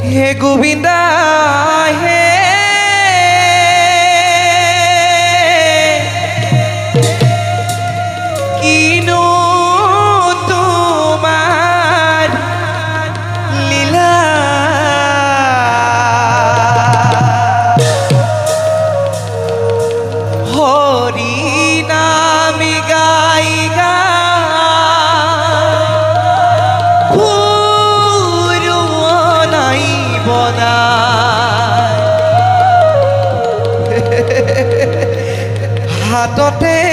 হে গোবিন্দা হে কিনো তোমাৰ লীলা হৰি নাম গাই গাই ফুৰুৱনাই বনাই হাততে